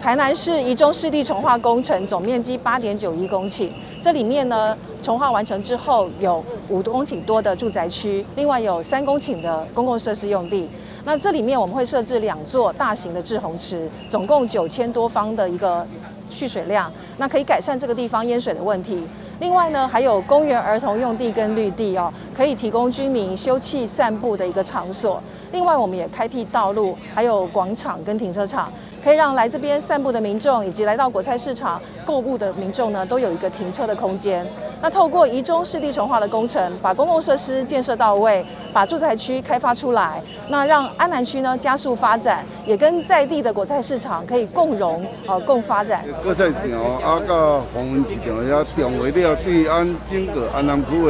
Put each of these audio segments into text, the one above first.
台南市宜中市地重划工程總面積8.91公頃，這裡面呢，重劃完成之後有5公頃多的住宅區，另外有3公頃的公共設施用地。那這裡面我們會設置2座大型的滯洪池，總共9000多方的一個蓄水量，那可以改善這個地方淹水的問題。另外呢，還有公園兒童用地跟綠地哦，可以提供居民休憩散步的一個場所。另外，我們也開闢道路，還有廣場跟停車場，可以讓來這邊散步的民眾以及來到果菜市場購物的民眾呢，都有一個停車的空間。那透過宜中市地重劃的工程，把公共設施建設到位，把住宅區開發出來，那讓安南區呢加速發展，也跟在地的果菜市場可以共榮啊共發展。果菜市場啊，佮黃昏市場遐重劃了，對咱整個安南區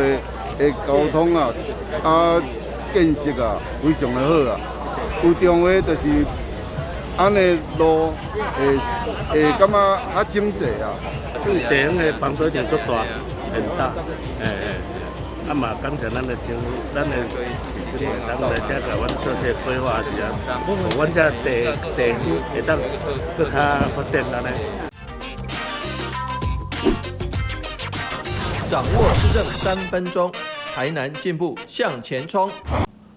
的交通啊建設啊，非常的好啊。有重劃就是按呢路會感覺較整齊啊。對地方的幫助性足大，很大，欸，啊嘛感謝咱的政府，咱的市政府，咱來遮共阮做這個規劃時啊，予阮這地區會當閣較發展按呢。掌握市政3分鐘，台南進步向前衝。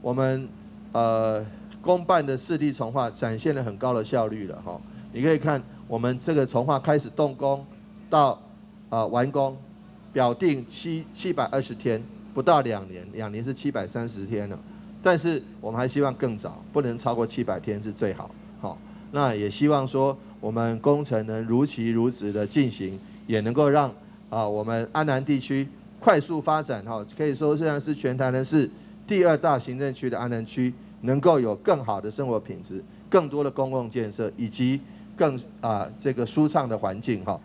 我們公辦的市地重劃展現了很高的效率了哈。你可以看我們這個重劃開始動工到完工，表定720天，不到2年，2年是730天了。但是我們還希望更早，不能超過700天是最好。好，那也希望說我們工程能如期如質的進行，也能夠讓我們安南地區快速發展哈，可以說現在是全台南市第二大行政區的安南區，能夠有更好的生活品質、更多的公共建設以及更這個舒暢的環境哈。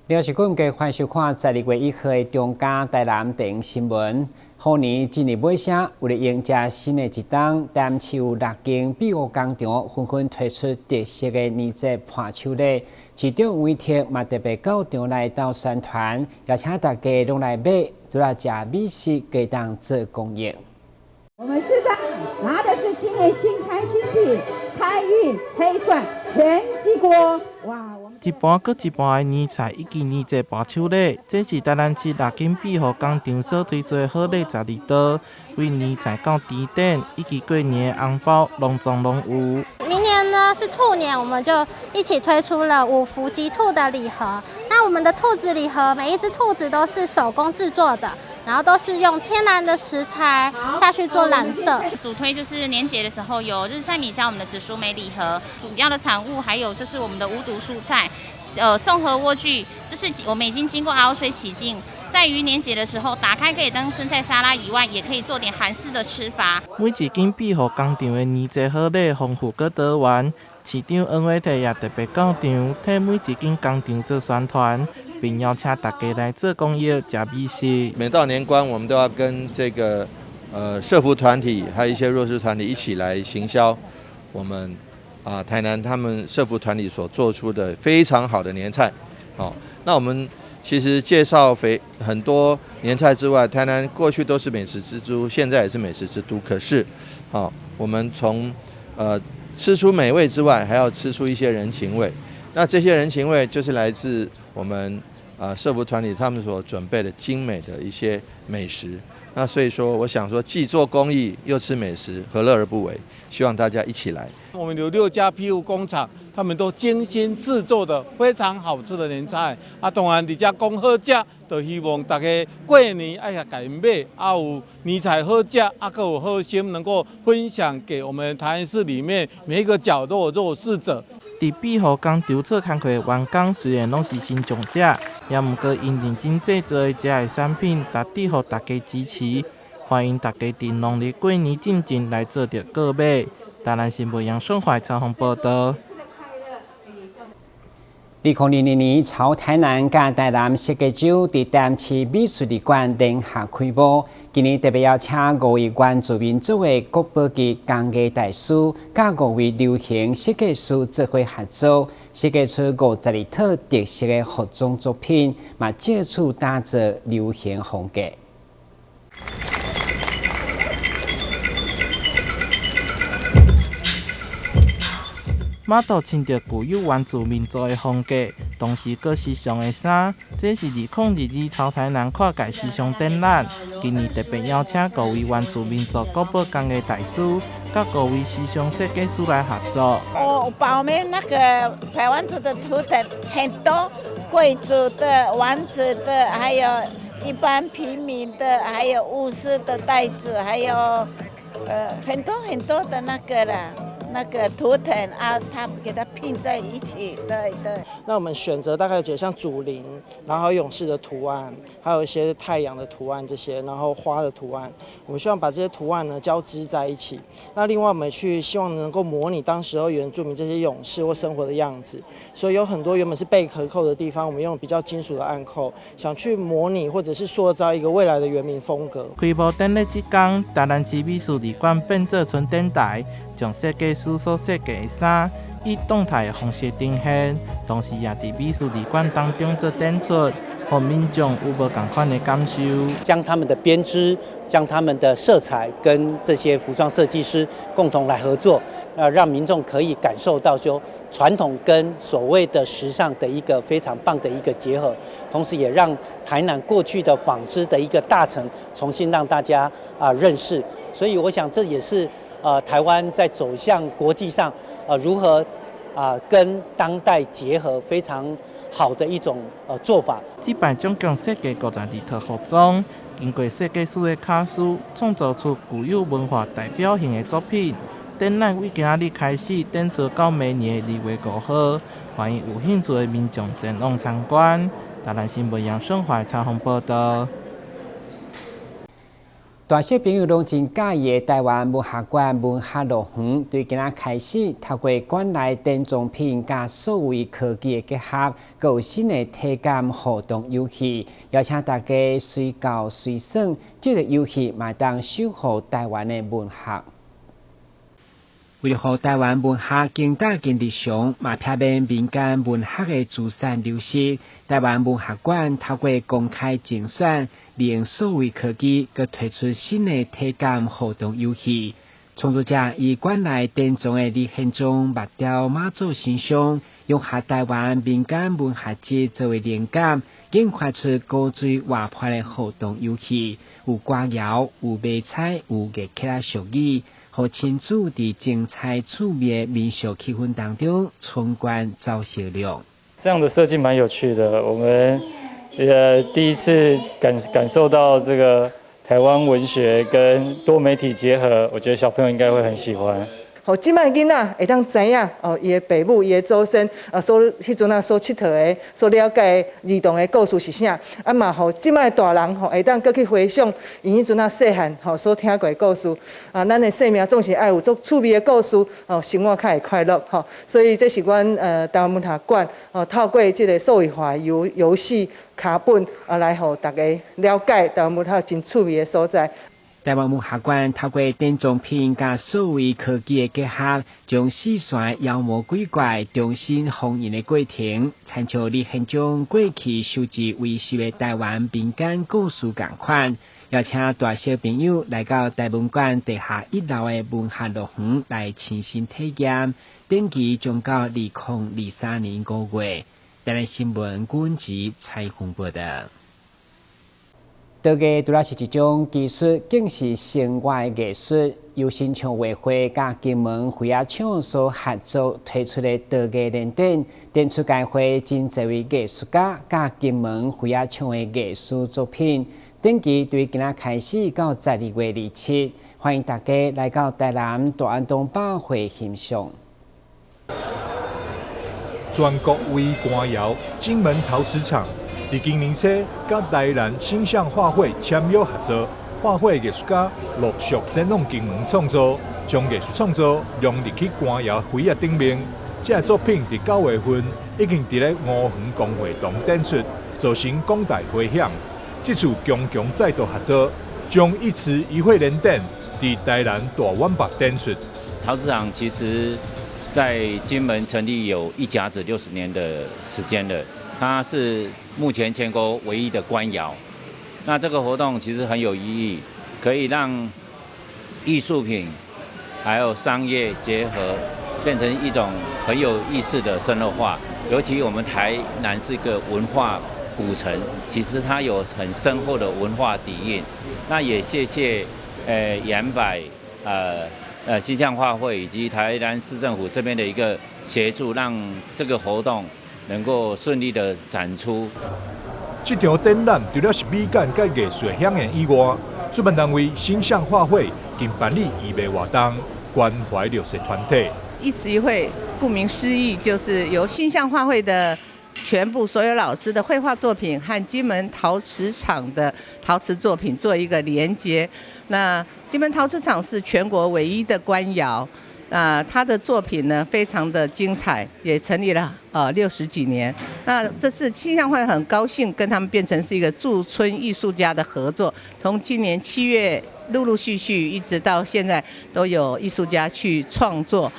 廖是君繼歡收看12月1號的中嘉台南電影新聞。虎年進入尾聲，為了迎接新的一冬，台南市有六間庇護工廠紛紛推出特色的年節伴手禮。市長委託嘛特別到場來鬥宣傳，邀請大家攏來買，除了食美食，會當做公益。我們市長拿的是今年新開新品開運黑蒜全雞鍋，哇！一盤閣一盤的年菜以及年節伴手禮，這是台南市六間庇護工廠所推出的好禮12道，為年菜到甜點以及過年的紅包，攏總攏有。明年呢是兔年，我們就一起推出了五福吉兔的禮盒。那我們的兔子禮盒，每一隻兔子都是手工製作的，然後都是用天然的食材下去做染色。主推就是年節的時候有日曬米加我們的紫蘇梅禮盒，主要的產物還有就是我們的無毒蔬菜，綜合萵苣，就是我們已經經過 RO 水洗淨，在於年節的時候打開可以當生菜沙拉以外，也可以做點韓式的吃法。每一間庇護工廠的年節好禮豐富閣多元，市長黃偉哲也特別到場，替每一間工廠做宣傳，並邀請大家來做公益、食美食。每到年關，我們都要跟這個社福團體，還有一些弱勢團體一起來行銷我們台南他們社福團體所做出的非常好的年菜。好，那我們其實介紹非很多年菜之外，台南過去都是美食之都，現在也是美食之都。可是，好，我們從吃出美味之外，還要吃出一些人情味。那這些人情味就是來自我們社福團體他們所準備的精美的一些美食。那所以說，我想說，既做公益又吃美食，何樂而不為？希望大家一起來。我們有6家庇護工廠，他們都精心製作的非常好吃的年菜。啊，當然佇遮講好食，就希望大家過年愛共𪜶買，啊有年菜好食，啊閣有好心能夠分享給我們台南市裡面每一個角落弱勢者。佇庇護工廠做工課的員工雖然攏是身障者，也毋過𪜶認真製作的遮个產品，值得予大家支持。歡迎大家佇農曆過年進前來做著購買。台南新聞楊順懷採訪報道。2022年，潮台南佮台南設計週佇台南市美術館聯合開幕。今年特別邀請五位原住民族的國寶級工藝大師，佮五位流行設計師做伙合作，設計出52套特色的服裝作品，嘛藉此打造流行風格。媽祖穿著具有原住民族的風格，同時閣時尚的衫，這是2022潮台南跨界時尚展覽。今年特別邀請五位原住民族國寶工藝大師，佮五位時尚設計師來合作。我把我們那個排灣族的圖騰很多，貴族的、王子的，還有一般平民的，還有巫師的袋子，還有很多很多的那個啦。那個圖騰啊，他給它拼在一起，對對。那我們選擇大概有幾個像祖靈，然後勇士的圖案，還有一些太陽的圖案這些，然後花的圖案。我們希望把這些圖案呢交織在一起。那另外我們去希望能夠模擬當時候原住民這些勇士或生活的樣子，所以有很多原本是貝殼扣的地方，我們用比較金屬的暗扣，想去模擬或者是塑造一個未來的原民風格。開幕典禮這天，台南市美術館變做春展台。將設計師所設計的衫以動態的方式呈現，同時也佇美術館當中做展出，予民眾有無仝款的感受。將他們的編織、將他們的色彩跟這些服裝設計師共同來合作，讓民眾可以感受到說傳統跟所謂的時尚的一個非常棒的一個結合，同時也讓台南過去的紡織的一個大城重新讓大家認識。所以我想這也是台灣在走向國際上，如何跟當代結合，非常好的一種做法。這擺總共設計52套服裝，經過設計師的巧思，創造出具有文化代表性的作品。展覽為今仔日開始展出到明年2月5號，歡迎有興趣的民眾前往參觀。台南新聞楊勝懷採訪報道。大小朋友攏真佮意的台灣文學館文學樂園，對今仔開始透過館內電裝品佮數位科技的結合，閣有新的體感互動遊戲，邀請大家隨到隨耍。這个遊戲嘛會當守護台灣的文學。為了予台灣文學更加更日常，嘛避免民間文學的資產流失，台灣文學館透過公開徵選，利用數位科技，閣推出新的體感互動遊戲。創作者以館內典藏的李顯宗木雕媽祖神像，用下台灣民間文學節作為靈感，研發出古錐活潑的互動遊戲，有歌謠、有迷彩、有月客仔俗語。予親子佇精彩趣味的民俗氣氛當中，春倌走小路。這樣的設計蠻有趣的，我們第一次感受到這個台灣文學跟多媒體結合，我覺得小朋友應該會很喜歡。予這擺囡仔會當知影哦，伊的爸母、伊的祖先啊，所彼陣啊所𨑨迌的、所了解的兒童的故事是啥？啊嘛，予這擺大人吼會當閣去回想𪜶彼陣啊細漢吼所聽過的故事。啊，咱的生命總是愛有足趣味的故事，哦，生活較會快樂吼。所以這是阮台灣文學館哦，透過這個數位化遊戲卡本啊，來予大家了解台灣文學真趣味的所在。台灣文學館透過電裝品佮數位科技的結合，將四線妖魔鬼怪重新封印的過程，親像李顯宗過去收集遺失的台灣民間故事仝款，邀請大小朋友來到台文館地下一樓的文學樂園來親身體驗。展期將到2023年5月。台南新聞阮吉采訪報導。陶藝除了是一種技術，更是生活的藝術。由新唱畫會佮金門花仔廠所合作推出的陶藝聯展，展出該會真濟位藝術家佮金門花仔廠的藝術作品。展期對今仔開始到12月27，歡迎大家來到台南大安東百貨欣賞。全國唯一官窯金門陶瓷廠，佇今年初佮台南星象畫會簽約合作，畫會藝術家陸續前往金門創作，將藝術創作融入去官窯花仔頂面，這个作品佇9月份已經佇咧吳園公會堂展出，造成廣大迴響。這次強強再度合作，將一瓷一繪聯展佇台南大遠百展出。陶瓷廠其實在金門成立有一甲子60年的時間了，它是目前全國唯一的官窯。那這個活動其實很有意義，可以讓藝術品還有商業結合，變成一種很有意思的生活化。尤其我們台南是個文化古城，其實它有很深厚的文化底蘊。那也謝謝遠百星象畫會以及台南市政府這邊的一個協助，讓這個活動能夠順利的展出。這場展覽除了是美感佮藝術的饗宴以外，主辦單位星象畫會更辦理義賣活動，關懷弱勢團體。一瓷一繪，顧名思義，就是由星象畫會的全部所有老師的繪畫作品和金門陶瓷廠的陶瓷作品做一個連接。那金門陶瓷廠是全國唯一的官窯，啊，他的作品呢非常的精彩，也成立了60幾年。那這次星象會很高興跟他們變成是一個駐村藝術家的合作，從今年7月陸陸續續一直到現在，都有藝術家去創作，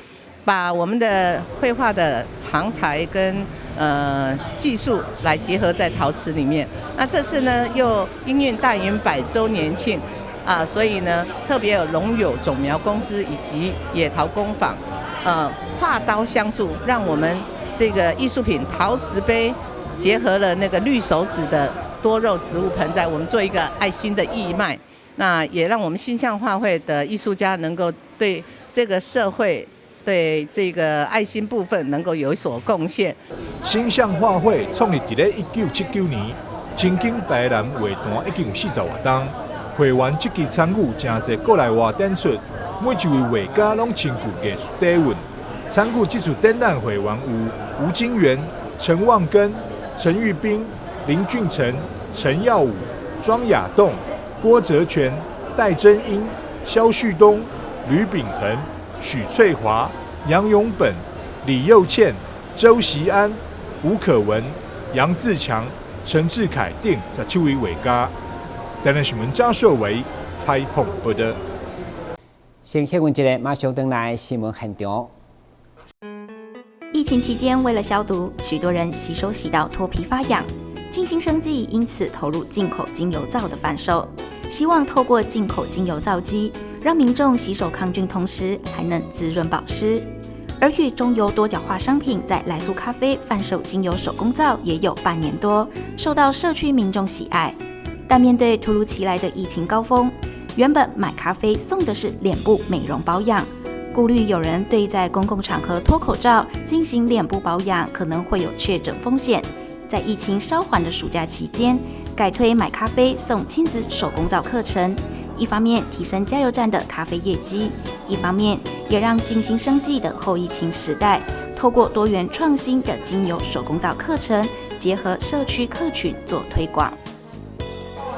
把我們的繪畫的長才跟技術來結合在陶瓷裡面。那這次呢，又因應大遠百週年慶啊，所以呢，特別有龍友種苗公司以及野陶工坊，跨刀相助，讓我們這個藝術品陶瓷杯結合了那個綠手指的多肉植物盆栽，我們做一個愛心的義賣。那也讓我們星象畫會的藝術家能夠對這個社會，對這個愛心部分能夠有所貢獻。星象畫會創立佇咧1979年，深耕台南畫壇已經有40外冬。會員積極參與誠濟國內外展出，每一位畫家攏深具藝術底蘊。參與這次展覽會員有吳金元、陳旺根、陳玉斌、林俊成、陳耀武、莊亞棟、郭澤全、戴真英、蕭旭東、呂秉恆、許翠華、楊永本、李佑倩、周錫安、吳可文、楊自強、陳志凱等17位畫家。台南新聞張秀維採訪報道。先歇睏一下，馬上轉來新聞現場。疫情期間，為了消毒，許多人洗手洗到脫皮發癢。靜心生技因此投入進口精油皂的販售，希望透過進口精油皂機，讓民眾洗手抗菌，同時還能滋潤保濕。而與中油多角化商品在來素咖啡販售精油手工皂也有半年多，受到社區民眾喜愛。但面對突如其來的疫情高峰，原本買咖啡送的是臉部美容保養，顧慮有人對在公共場合脫口罩進行臉部保養可能會有確診風險，在疫情稍緩的暑假期間，改推買咖啡送親子手工皂課程。一方面提升加油站的咖啡業績，一方面也讓靜心生技的後疫情時代，透過多元創新的精油手工皂課程，結合社區客群做推廣。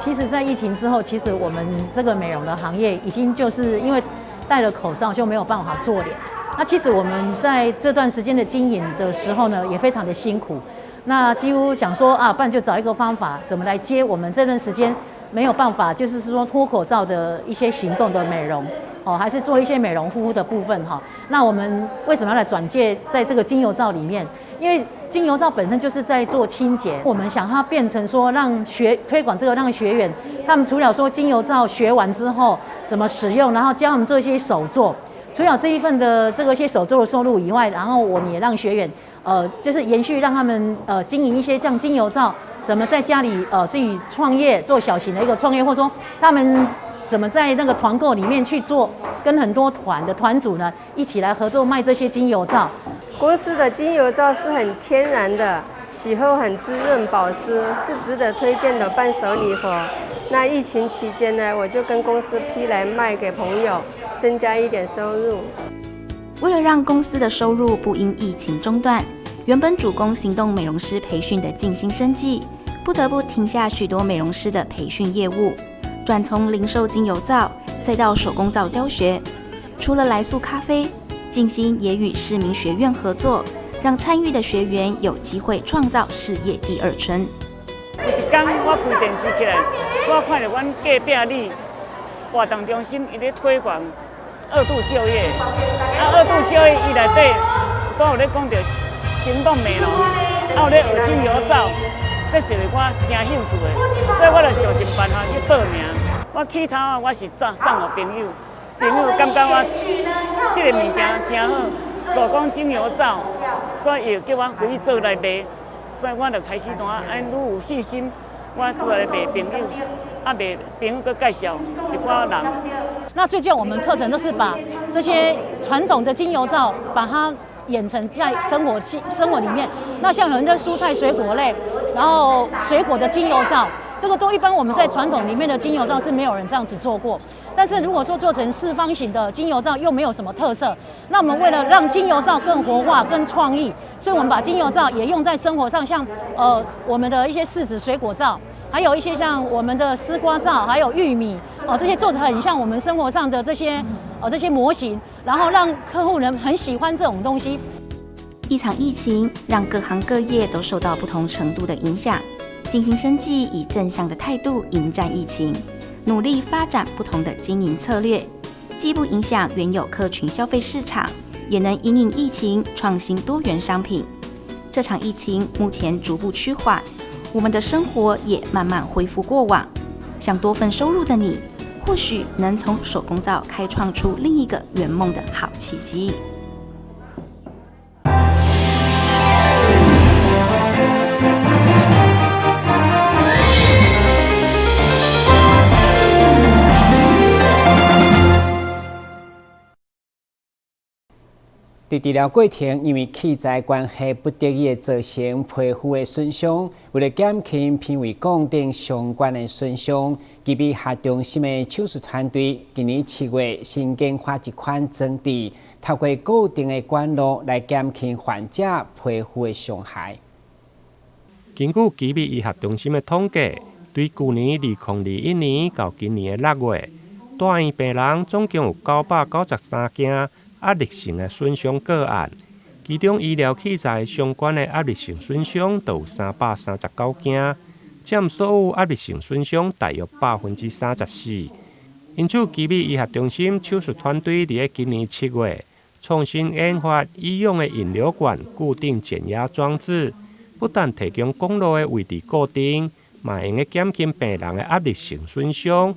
其實，在疫情之後，其實我們這個美容的行業已經就是因為戴了口罩就沒有辦法做臉。那其實我們在這段時間的經營的時候呢，也非常的辛苦。那幾乎想說啊，不然就找一個方法，怎麼來接我們這段時間沒有辦法，就是說脫口罩的一些行動的美容哦，還是做一些美容護膚的部分哈。那我們為什麼要來轉介在這個精油皂裡面？因為精油皂本身就是在做清潔，我們想它變成說讓學推廣這個，讓學員他們除了說精油皂學完之後怎麼使用，然後教他們做一些手作，除了這一份的這個一些手作的收入以外，然後我們也讓學員就是延續讓他們經營一些像精油皂，怎麼在家裡自己創業做小型的一個創業，或者說他們怎麼在那個團購裡面去做，跟很多團的團主呢一起來合作賣這些精油皂。公司的精油皂是很天然的，洗後很滋潤保濕，是值得推薦的伴手禮盒。那疫情期間呢，我就跟公司批來賣給朋友，增加一點收入。為了讓公司的收入不因疫情中斷，原本主攻行動美容師培訓的靜心生技，不得不停下許多美容師的培訓業務，轉從零售精油皂，再到手工皂教學。除了來素咖啡，靜心也與市民學院合作，讓參與的學員有機會創造事業第二春。有一天我開電視起來，我看著阮隔壁里活動中心伊咧推廣二度就業，啊二度就業伊內底都有咧講著行動美容，啊有咧學精油皂，這是我誠興趣的，所以我就想盡辦法去報名。我起頭啊，我是送送予朋友，朋友感覺我這个物件誠好，手工精油皂，所以伊就叫我回去做來賣。所以我就開始怎按愈有信心，我過來賣朋友，啊賣朋友閣介紹一寡人。那最近我們課程都是把這些傳統的精油皂，把它演成在生活生活裡面。那像有人在蔬菜水果類，然後水果的精油皂，這個都一般我們在傳統裡面的精油皂是沒有人這樣子做過。但是如果說做成四方形的精油皂又沒有什麼特色，那我們為了讓精油皂更活化、更創意，所以我們把精油皂也用在生活上，像我們的一些柿子水果皂，還有一些像我們的絲瓜皂，還有玉米哦，這些做成很像我們生活上的這些這些模型，然後讓客戶人很喜歡這種東西。一場疫情讓各行各業都受到不同程度的影響，靜心生技以正向的態度迎戰疫情，努力發展不同的經營策略，既不影響原有客群消費市場，也能因應疫情創新多元商品。這場疫情目前逐步趨緩，我們的生活也慢慢恢復過往。想多份收入的你，或許能從手工皂開創出另一個圓夢的好契機。佇治療過程，因為器材關係不得已造成皮膚的損傷，為了減輕鼻胃管等相關的損傷，基美醫學中心的手術團隊今年7月新研發一款裝置，透過固定的管路來減輕患者皮膚的傷害。根據基美醫學中心的統計，對舊年2021年到今年的6月，大院病人總共有993件壓力性的損傷個案，其中醫療器材相關的壓力性損傷就有339件，佔所有壓力性損傷大約34%。因此，基美醫學中心手術團隊佇今年7月創新研發醫用的引流管固定減壓裝置，不但提供管路的位置固定，嘛會用得減輕病人的壓力性損傷，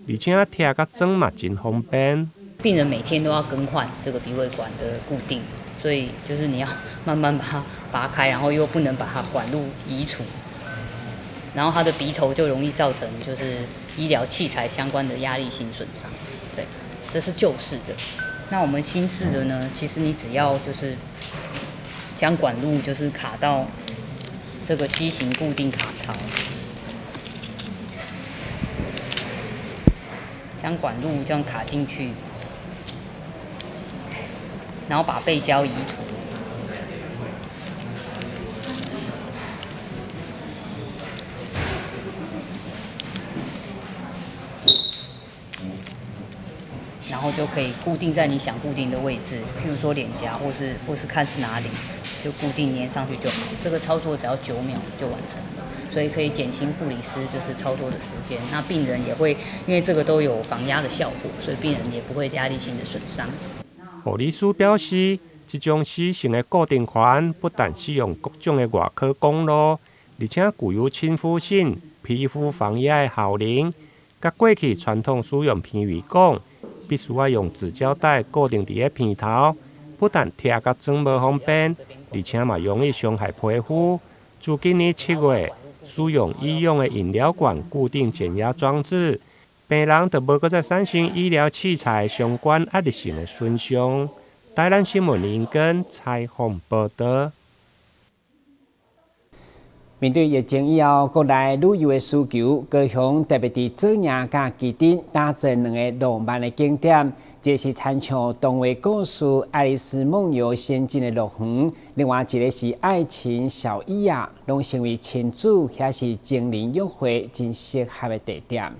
而且拆佮裝嘛真方便。病人每天都要更換這個鼻胃管的固定，所以就是你要慢慢把它拔開，然後又不能把它管路移除，然後他的鼻頭就容易造成就是醫療器材相關的壓力性損傷。對，這是舊式的。那我們新式的呢？其實你只要就是將管路就是卡到這個 C 型固定卡槽，將管路這樣卡進去。然後把背膠移除，然後就可以固定在你想固定的位置，譬如說臉頰，或是看是哪裡，就固定粘上去就好。這個操作只要9秒就完成了，所以可以減輕護理師就是操作的時間。那病人也會因為這個都有防壓的效果，所以病人也不會壓力性的損傷。護理師表示，這種新型的固定環不但使用各種的外科管路，而且具有親膚性、皮膚防壓的效能。佮過去傳統使用鼻胃管，必須愛用紙膠帶固定佇咧鼻頭，不但拆佮裝無方便，而且嘛容易傷害皮膚。自今年7月，使用醫用的引流管固定減壓裝置，病人就無閣再產生醫療器材相關壓力性的損傷。台南新聞林根採訪報導。面對疫情以後，國內旅遊的需求，高雄特別佇左營佮旗津打造兩个浪漫的景點，一个是親像童話故事《愛麗絲夢遊仙境》的樂園，另外一个是愛情小椅仔，攏成為親子抑是情人約會真適合的地點。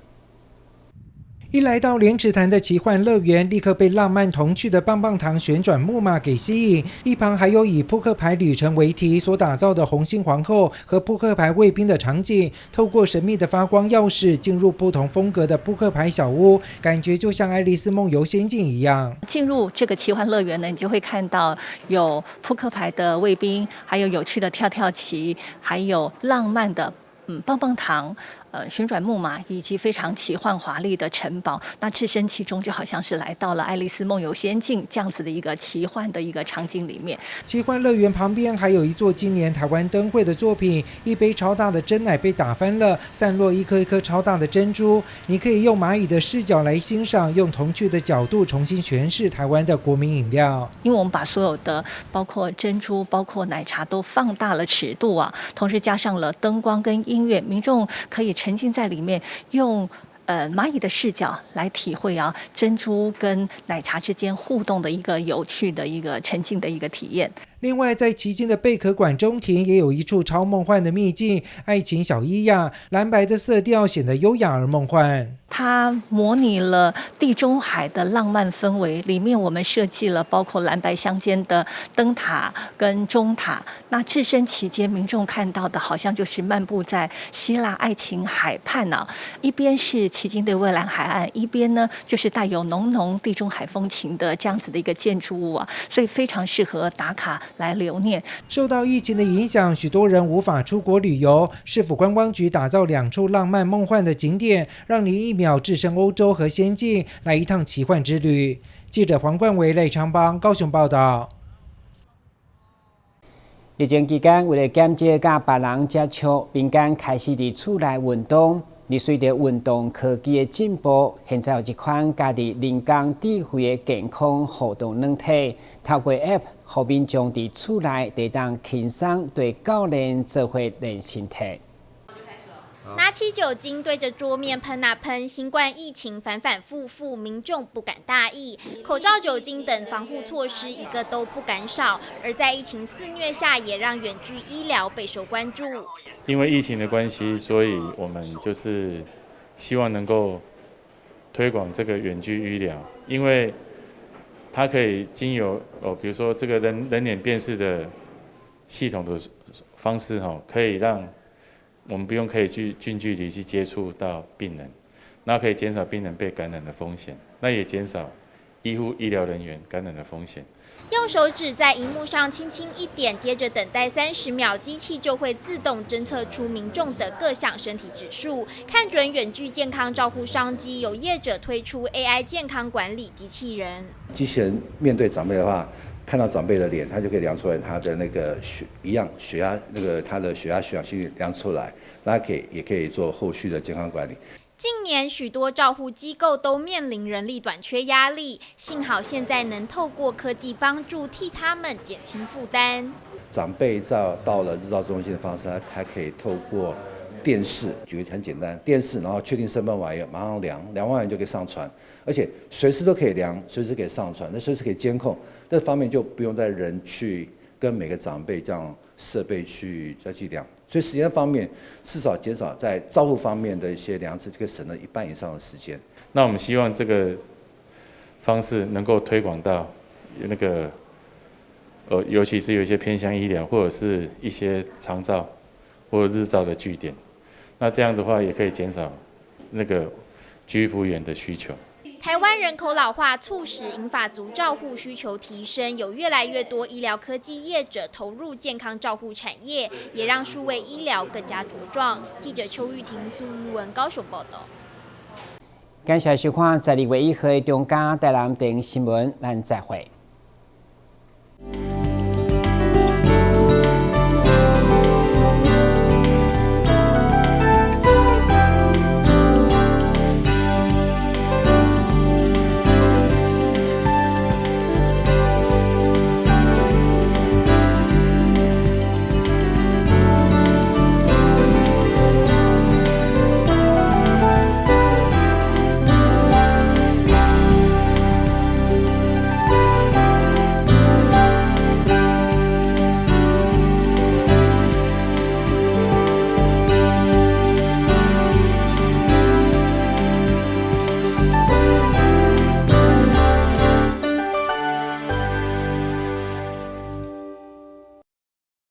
一來到蓮池潭的奇幻樂園，立刻被浪漫童趣的棒棒糖旋轉木馬給吸引。一旁還有以撲克牌旅程為題所打造的紅心皇后和撲克牌衛兵的場景，透過神秘的發光鑰匙進入不同風格的撲克牌小屋，感覺就像愛麗絲夢遊仙境一樣。進入這個奇幻樂園呢，你就會看到有撲克牌的衛兵，還有有趣的跳跳棋，還有浪漫的棒棒糖。旋轉木馬以及非常奇幻華麗的城堡，那置身其中就好像是來到了愛麗絲夢遊仙境這樣子的一個奇幻的一個場景裡面。奇幻樂園旁邊還有一座今年台灣燈會的作品，一杯超大的珍奶被打翻了，散落一顆一顆超大的珍珠。你可以用螞蟻的視角來欣賞，用童趣的角度重新詮釋台灣的國民飲料。因為我們把所有的包括珍珠、包括奶茶都放大了尺度啊，同時加上了燈光跟音樂，民眾可以沉浸在裡面，用螞蟻的視角來體會啊珍珠跟奶茶之間互動的一個有趣的一個沉浸的一個體驗。另外，在旗津的貝殼館中庭也有一處超夢幻的秘境——愛情小伊亞，藍白的色調顯得優雅而夢幻。它模擬了地中海的浪漫氛圍，裡面我們設計了包括藍白相間的燈塔跟鐘塔。那置身其間，民眾看到的好像就是漫步在希臘愛琴海畔啊，一邊是旗津的蔚藍海岸，一邊呢就是帶有濃濃地中海風情的這樣子的一個建築物啊，所以非常適合打卡來留念。受到疫情的影響，許多人無法出國旅遊。市府觀光局打造兩處浪漫夢幻的景點，讓你一秒置身歐洲和仙境，來一趟奇幻之旅。記者黃冠維、賴昌邦高雄報道。疫情期間，為了減少佮別人接觸，民間開始佇厝內運動。而隨著運動科技的進步，現在有一款加入人工智慧的健康互動軟體，透過 App，予民眾佇厝內就會當輕鬆綴教練做伙練身體。拿起酒精對着桌面噴啊噴，新冠疫情反反复复，民眾不敢大意，口罩、酒精等防護措施一個都不敢少。而在疫情肆虐下，也讓遠距醫療備受關注。因為疫情的關係，所以我們就是希望能夠推廣這個遠距醫療，因為它可以經由哦，比如說這個人臉辨識的系統的方式，哈，可以讓我們不用可以去近距離去接觸到病人，那可以減少病人被感染的風險，那也減少醫護醫療人員感染的風險。用手指在螢幕上輕輕一點，接着等待30秒，機器就會自動偵測出民眾的各項身體指數，看準遠距健康照護商機，有業者推出 AI 健康管理機器人。機器人面對長輩的話，看到長輩的臉，他就可以量出來他的那個血一樣血壓，那個他的血壓、血氧心率量出來，那可以也可以做後續的健康管理。近年許多照護機構都面臨人力短缺壓力，幸好現在能透過科技幫助，替他們減輕負擔。長輩在到了日照中心的方式，他可以透過電視，舉個很簡單，電視，然後確定身份完以後，馬上量，量完就可以上傳，而且隨時都可以量，隨時可以上傳，那隨時可以監控，這方面就不用再人去跟每個長輩這樣設備去再去量，所以時間方面至少減少在照護方面的一些量測，就可以省了一半以上的時間。那我們希望這個方式能夠推廣到那個，尤其是有一些偏鄉醫療或者是一些長照或者日照的據點。那這樣的話，也可以減少那個居服員的需求。台灣人口老化促使銀髮族照護需求提升，有越來越多醫療科技業者投入健康照護產業，也讓數位醫療更加茁壯。記者邱玉婷、蘇玉文高雄報道。感謝收看12月1號的中嘉台南電新聞，咱再會。